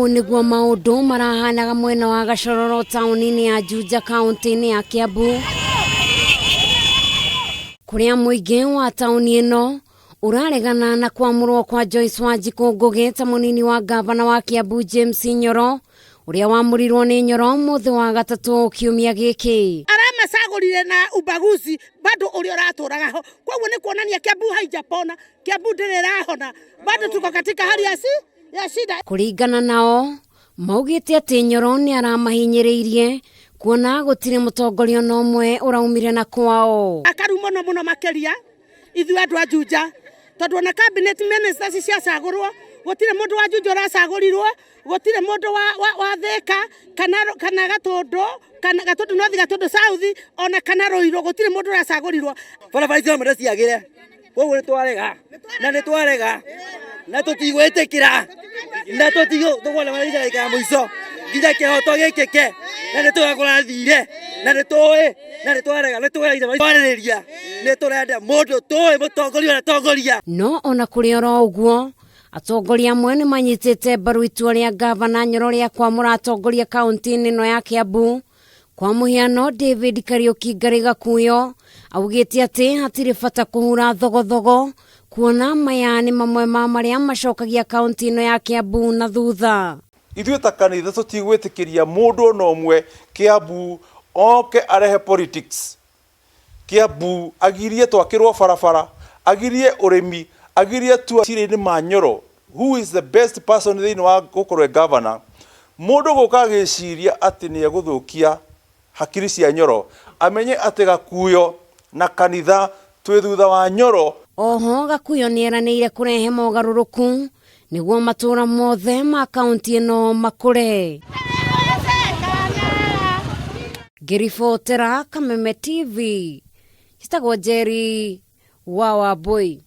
nĩguo maũndũ marahanaga mwena wa Gacororo taũni-inĩ ya Juja kaũntĩ-inĩ ya Kiambu kũrĩa mũingĩ wa taũni ĩno ũraregana na kwamũrwo kwa Joyce Wanjikũ Ngũgĩ ta mũnini wa ngavana wa Kiambu James Nyoro ũrĩa wamũrirwo nĩ Nyoro mũthĩ wa gatatũ kiumia gĩkĩ. Aramacagũrire na ubaguzi bado ũrĩa ũratũraga ho, koguo nĩ kuonania Kiambu haijapona, Kiambu ndĩrĩ ĩrahona, bado tuko katika hali ya si ya shida. Kũringana nao maugĩte atĩ Nyoro nĩ aramahinyĩrĩirie kuona gũtirĩ mũtongoria ona ũmwe ũraumire na kwao. Akaru mũno mũno makĩria ithuĩ andũ a Juja, tondũ ona cabinet ministers ciacagũrwo gũtirĩ mũndũ wa Juja ũracagũrirwo, gũtirĩ mũndũ wa, wa, wa Thĩka kana, kana Gatũndũ kana Gatũndũ North, Gatũndũ South ona kana Ruiru, gũtirĩ mũndũ ũracagũrirwo. Barabara icio hamwe ciagĩre, koguo nĩ twarega na nĩ twarega na tũtigwĩtĩkĩra na tũtigũ tũkwona maraica ndagĩka ya mũico nginya kĩhoto gĩkĩke na nĩ tũĩ kũrathire na nĩ tũĩ na nĩ twarega nĩ tũraire twarĩrĩria nĩ tũrenda mũndũ tũĩ mũtongoria ũrĩa tongoria. No ona kũrĩ oro ũguo atongoria amwe nĩ manyitĩte mbaru itua rĩa ngavana Nyoro rĩa kwamũra atongoria kaũntĩ-inĩ ĩno ya Kiambu. Kwa mũhiano David Kariuki Ngarĩ Gakuyo augĩte atĩ hatirĩ bata kũhura thogothogo kuona maya nĩ mamwe ma marĩa macokagia kaũntĩ ĩno ya Kiambu na thutha. Ithuĩ ta kanitha tũtigwĩtĩkĩria mũndũ ona ũmwe Kiambu oke arehe politics Kiambu, agirie twakĩrwo barabara, agirie ũrĩmi, agirie tua cirĩ-inĩ ma Nyoro, who is the best person thĩinĩ wa gũkorwo e governor, mũndũ gũka agĩciria atĩ nĩ egũthũkia hakiri cia Nyoro, amenye atĩ Gakuyo na kanitha twĩ thutha wa Nyoro. Oho Gakuyo nĩeranĩire kũrehe mogarũrũku nĩguo matũũra mothe ma kaunti ĩno makũre. Ngĩribotera Kameme TV, njĩtagwo Njeri wa Wambũi.